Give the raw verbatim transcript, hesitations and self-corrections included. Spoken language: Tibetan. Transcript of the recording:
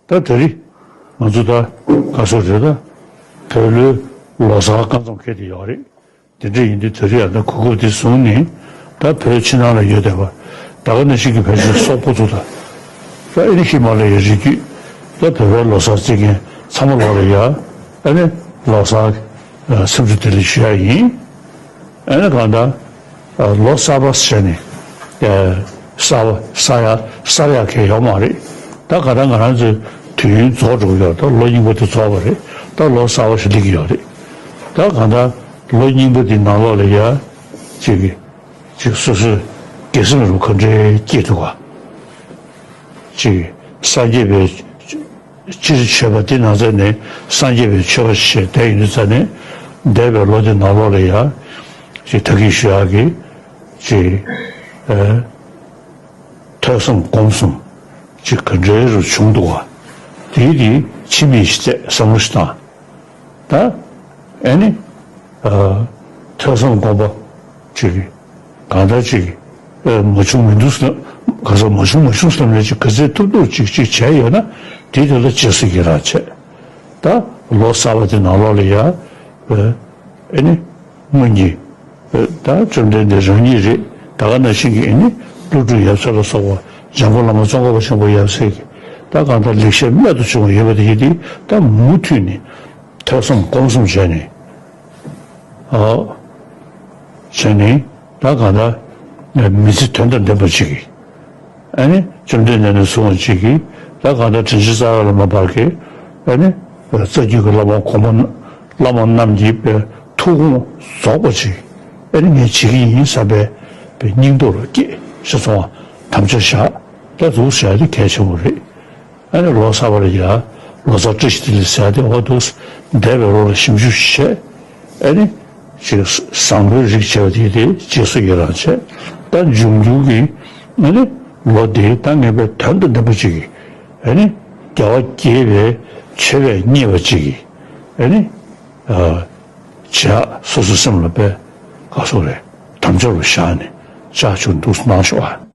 ད་ད་རེས་ང་ཚོ་ད་ག་སོ་རེད། ད་བོད་ལོའི་ལོ་གསར་སྐབས་མཚམས་འཁེལ་དེ་ཡོད་རེད། དེ་འདྲ་ཡིན་དུས་ད་རེས་ཡང་ད་གོ་སྐབས་དེ་བཟུང་ནས་ད་བོད་ཕྱི་ནང་ལ་ཡོད་བསྡད་པ་ད་ག་ནང་བཞིན་གྱི་བོད་ཆེན་སོག་པོ་ཚོ་དང་། ད་ཨ་ནི་ཧི་མ་ལ་ཡའི་རི་རྒྱུད་ད་བོད་པའི་ལོ་གསར་བརྩི་མཁན་ཚང་མ་ལོག་ལ་ཡ་ཨ་ནི་ལོ་གསར་ཨ་འཚམས་འདྲི་བདེ་ལེགས་ཞུ་ཡ་ཡིན། ཨ་ནི་གང་ལྟར་ཨ་ལོ་གསར་པ་ཟེར་ནས་ཨ་གསར་པ་གསར་ཡ་གསར་ཡ་གང་ཡང་ཡོད་མ་རེད། ད་ག་ད་ང་རང་ཚོའི་དུས་ཡུན་རྫོགས་འགྲོ་གི་ཡོད། ད་ལོ་རྙིང་པ་དེ་རྫོགས་པ་རེད། ད་ལོ་གསར་པ་ཞིག་སླེབས་ཀྱི་ཡོད་རེད། ད་གང་ལྟར་ལོ་རྙིང་པ་དེ་ནང་ལོགས་ལ་ཡ་ཅིག་གི་ཅིག་སོ་སོའི་དགེ་སེམས་རུ་ག་འདྲའི་སྐྱེས་འདུག་ག་ཅིག་སངས་རྒྱས་པའི་སྤྱིར་ཆོས་པ་དེ་ནང་ཚན་ནས་སངས་རྒྱས་པའི་ཆོས་པ་ཞེས་བསྡད་ཡོད་དུས་ཙ་ནས་འདས་པའི་ལོ་དེ་ནང་ལོགས་ལ་ཡ་ཅིག་ད་གིན་ཞུ་ཡག་གི་ཅིག་ཨ་ཐོས་བསམ་སྒོམ་གསུམ་ཅིག་ག་འདྲའི་རུ་བྱུང་འདུག་ག་དེའི་དེ་ཕྱི་མིག་ཅིག་བལྟས་བསམ་བློ་ཞིག་བཏང་། ད་ཨ་ནི་ཨ་ཐོས་བསམ་སྒོམ་པ་ཅིག་གང་ལྟར་ཅིག་ཨ་མ་བྱུང་མི་འདུག་བསམ། ག་ས་མ་བྱུང་མ་བྱུང་བསམ་ནས་ཅིག་ག་ཚོད་ཐུབ་ཐུབ་ཅིག་ཅིག་བྱས་ཡོད་ན་དེ་དེ་ལ་རྗེས་སུ་ཡི་རང་བྱས། ད་ལོ་གསར་པ་དེ་ནང་ལོགས་ལ་ཡ་ཨ་ཨ་ནི་སྔོན་གྱི་ཨ་ད་བཅོམ་ལྡན་འདས་རང་ཉིད་རེད། ད་ག་ནང་བཞིན་གྱི་ཨ་ནི་ཀླུ་སྒྲུབ་ཡབ་སྲས་ལ་སོགས་པ་འཇམ་མགོན་བླ་མ་ཙོང་ཁ་པ་ཆེན་པོ་ཡབ་སྲས་ཀྱི་ད་གང་ལྟར་ལེགས་བཤད་རྨད་དུ་བྱུང་བ་ཡོད་པ་དེ་ཡིན་ཏེ་ད་མུ་མཐུད་ནས་ཐོས་བསམ་སྒོམ་གསུམ་བྱས་ནས། ཨོ། བྱས་ནས་ད་གང་ལྟར་མི་ཚེ་དོན་དང་ལྡན་པ་ཅིག་གིས། ཨ་ནི་བཅོམ་ལྡན་འདས་ནས་བཟུང་བ་ཅིག་གིས་ད་གང་ལྟར་དྲིན་ཅན་རྩ་བ་ལས་མར་བར་གྱི་ཨ་ནི་རྩ་རྒྱུད་ཀྱི་བླ་མ་གོང་མ་བླ་མ་རྣམས་ཀྱི་ཐུགས་དགོངས་རྫོགས་པ་ཅིག་ཨ་ནི་ངས་བྱེད་ཀྱི་ཡིན་བསམ་པའི་སྙིང་སྟོབས་ལ་སྐྱེས་ཤེས་སོང་བ་དམ་བཅའ་བཞག་ད་འདུག་ཟེར་ཡ་དེ་གལ་ཆེན་པོ་རེད། ཨ་ནི་ལོ་གསར་པ་ལ་ཡ་ལོ་གསར་བཀྲ་ཤིས་བདེ་ལེགས་ཟེར་ཏེ་འོ་འདུག་འདས་པའི་ལོ་ལ་ཞིབ་འཇུག་བྱས། ཨ་ནི་ཅིག་བཟང་པོའི་རིགས་བྱས་པ་དེ་དེ་རྗེས་སུ་ཡི་རང་བྱས། ད་འབྱུང་འགྱུར་གྱི་ཨ་ནི་ལོ་དེ་ད་ངེས་པའི་དོན་དང་ལྡན་པ་ཅིག་གིས་ཨ་ནི་རྒྱལ་བ་དགྱེས་པའི་མཆོད་པས་མཉེས་པ་ཅིག་གིས་ཨ་ནི་ཨ་བྱས། སོ་སོའི་སེམས་ལ་དཔེ་ག་སོགས་རེད་དམ་བཅའ་རུ་བཞག་ནས་ཅག་ཆུ་འདུག་གནང་ཤོག་ཨ།